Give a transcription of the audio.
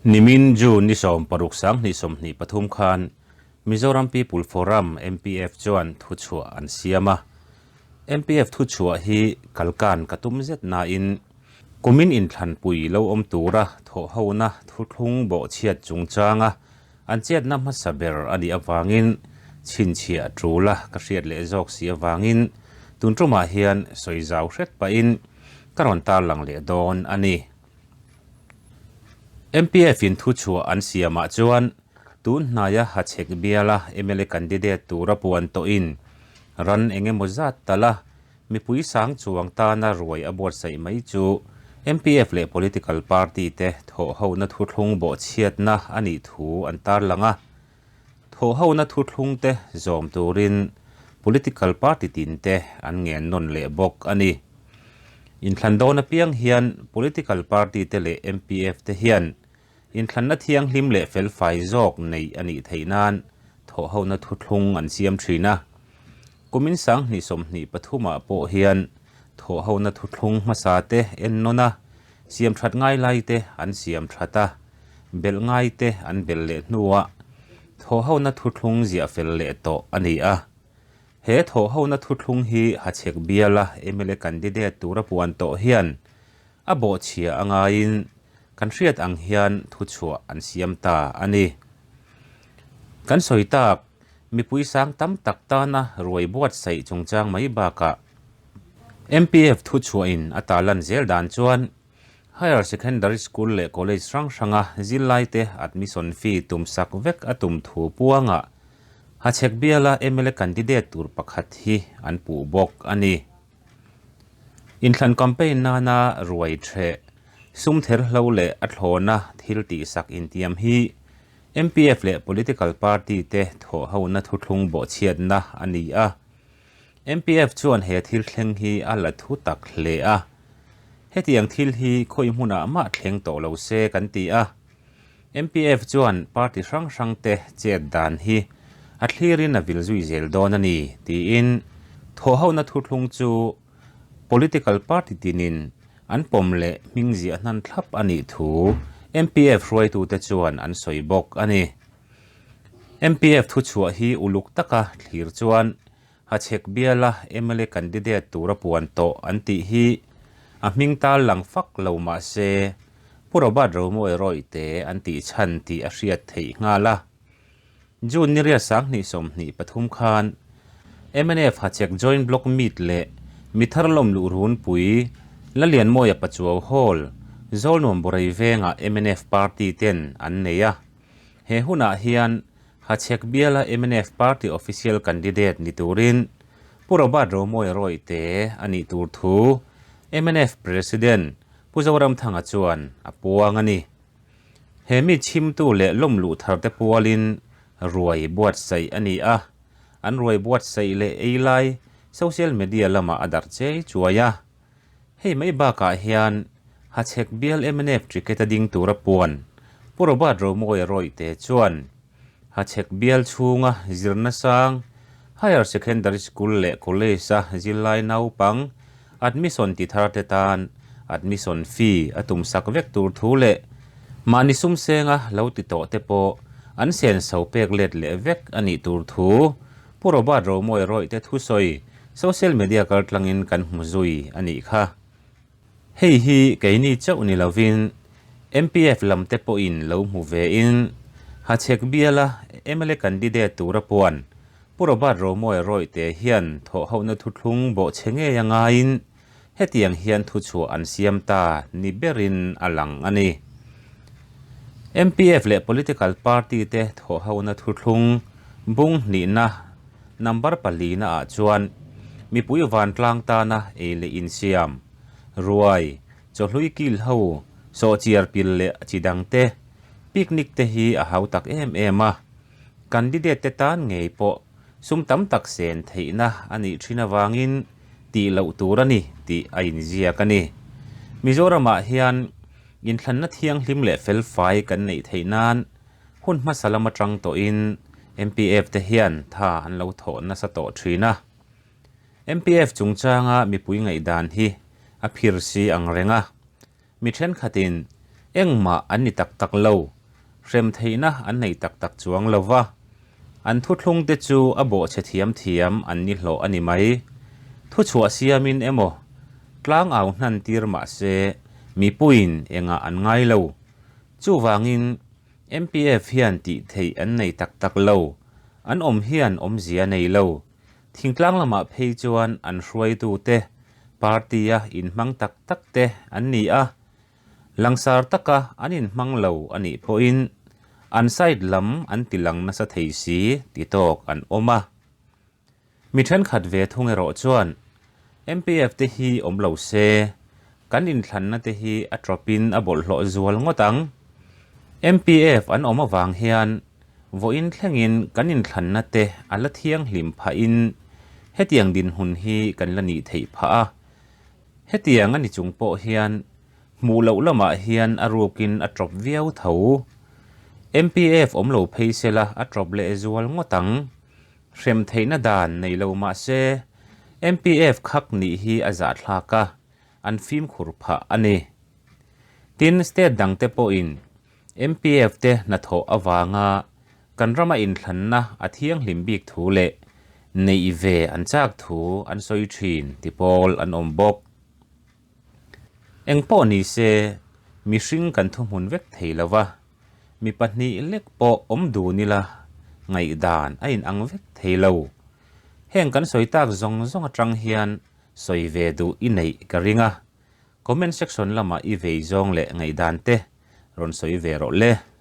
Nimin June ni 16 2023 khan Mizoram People Forum, MPF, chuan thuchhuah an siam a. MPF thuchhuah hi kalkan ka tum zet nain kumin inthlanpui lo awm tura thawhhona thuthlung bawhchhiat chungchanga an chetna hmasa ber a nih avangin chhinchhiah tul a ka hriat leh zawk si avangin tun tumah hian sawi zau hret pahin ka rawn tarlang leh dawn a ni. MPF-in thuchhuah an siamah chuan tun hnaia Hachhek biala mla candidate tura puan tawhin ran eng emaw zat tala mipui sang chuang tana ruai a buatsaih mai chu MPF leh political party te thawhhona thuthlung bawhchhiatna a nih thu an tarlang a. Thawhhona thuthlung te zawm turin political party tin te an ngen nawn leh bawk a ni. Inthlan dawn apiang hian political party te leh MPF te hian inthlanna thianghlim leh felfai zawk neih a nih theih nan thawhhona thuthlung an siam thin a. Kumin 2023 ah pawh hian thawhhona thuthlung hmasa te en nawn a, siam that ngai lai te an siam that a, belh ngai te an belh leh hnuah thawhhona thuthlung ziah fel leh tawh a ni a. He thawhhona thuthlung hi Hachhek biala mla candidate tura puan tawh hian a bawhchhia a ngaiin kan hriat ang hian thuchhuah an siam ta a ni. Kan sawi tak, mipui sang tam tak tana ruai buatsaih chungchang mai bakah MPF thuchhuahin a tarlan zel dan chuan Higher Secondary School leh College hrang hranga zirlaite admission fee tumsak vek a tum thu puangah Hachhek biala mla candidate tur pakhat hi an puh bawk a ni. Inthlan campaign nana ruai ṭheh, sum therhlo leh a thlawna thil tihsak intiam hi MPF leh political party te thawhhona thuthlung bawhchhiatna a ni a. MPF chuan he thil thleng hi a la thu tak hle a. Hetiang thil hi khawi hmunah mah thleng tawh lo se kan ti a. MPF chuan party hrang hrang te chet dan hi a thlirin a vil zui zel dawn a ni tiin thawhhona thuthlung chu political party tinin an pawm leh hming ziah hnan thlap a nih thu MPF hruaitute chuan an sawi bawk a ni. MPF thuchhuah hi uluk taka thlir chuan Hachhek biala mla candidate tura puan tawh an tih hi a hming tal lang fak lo mah se Pu Robert Romawi Rawihte an tih chhan tih a hriat theih nghal a. June ni riat 2023 khan mnf Hachhek Joint Block Meet leh Mithar lawm luh runpui Lalianmawia Pachuau Hall, Zawlnuam Borei vengah mnf party ten an nei a. He hunah hian Hachhek biala mnf party official candidate ni turin Pu Robert Romawi Rawihte a nih tur thu mnf President Pu Zoramthanga chuan a puang a ni. He mi chhimtu leh lawm luh tharte pualin ruai buatsaih a ni a, an ruai buatsaih leh ei lai social media lamah a darh chei chuai a. Hei mai bakah hian Hachhek bial mnf ticket a ding tura puan Pu Robert Romawia Rawihte chuan Hachhek bial chhunga zirna sang Higher Secondary School leh College-a zirlai naupang admission ti thar te tan admission fee a tumsak vek tur thu leh mahni sum senga lo ti tawh te pawh an senso pek let leh vek a nih tur thu Pu Robert Romawia Rawihte thusawi Social media kaltlangin kan hmu zui a nih kha. Hei hi keini chauh ni lovin MPF lam te pawhin lo hmu vein Hachhek biala mla candidate tura puan Pu Robert Romawia Rawihte hian thawhhohna thuthlung bawhchhe ngei a ngaiin hetiang hian thuchhuah an siam ta ni berin a lang a ni. MPF leh political party te thawhhona thuthlung bung hnihna number palina ah chuan mipui vantlang tana ei leh insiam, ruai, chawhlui kil ho, sawhchiar pil leh chi dang te, picnic te hi a hau tak em em a. Candidate te tan ngei pawh sum tam tak sen theihna a nih thin avangin tih loh tur a ni tih a inziak a ni. Mizoramah hian inthlanna thianghlim leh felfai kan neih theih nan hun hmasa lam atang tawhin MPF te hian tha an lo thawh nasa tawh thin a. MPF chungchanga mipui ngaihdan hi a phir si ang reng a. Mi thenkhatin Engmah an ni tak tak lo. Hrem theihna an nei tak tak chuang lo va. An thuthlung te chu a bawhchhe thiam thiam an ni hlawh a ni mai. Thuchhuah siamin emaw tlang au hnan tir mah se mipuiin engah an ngai lo. Chuvangin MPF hian tih theih an nei tak tak lo. An awm hian awmzia nei lo. Thingtlang lamah phei chuan an hruaitute party-a inhmang tak tak te an ni a. Langsar taka an inhmang lo a nih pawhin an side lam an ti lang nasa thei si ti tawk an awm a. Mi thenkhat ve thung erawh chuan MPF te hi awm lo se, kan inthlanna te hi a tawpin a bawlhhlawh zual ngawt ang. MPF an awm avang hian vawiin thlengin kan inthlanna te a la thianghlim phahin hetiang dinhmun hi kan la nih theih phah a. Hetiang a ni chung pawh hian hmuh loh lamah hian a rukin a tawp viau tho. MPF awm lo phei sela a tawp leh zual ngawt ang. Hrem theihna dan nei lo mah se MPF khak nih hi a zahthlak a, an fimkhur phah a ni. Tin, state dangte pawhin MPF te hnathawh avanga kan rama inthlanna a thianghlim bik thu leh neih ve an chak thu an sawi thin ti pawl an awm bawk. Engpawh ni se, mihring kan thuhmun vek thei lo va, mi pahnih lek pawh awm dun ila ngaihdan a inang vek thei lo. Heng kan sawi tak zawng zawng atang hian sawi ve duh i neih ka ring a, comment section lamah i vei zawng leh ngaihdan te rawn sawi ve rawh le.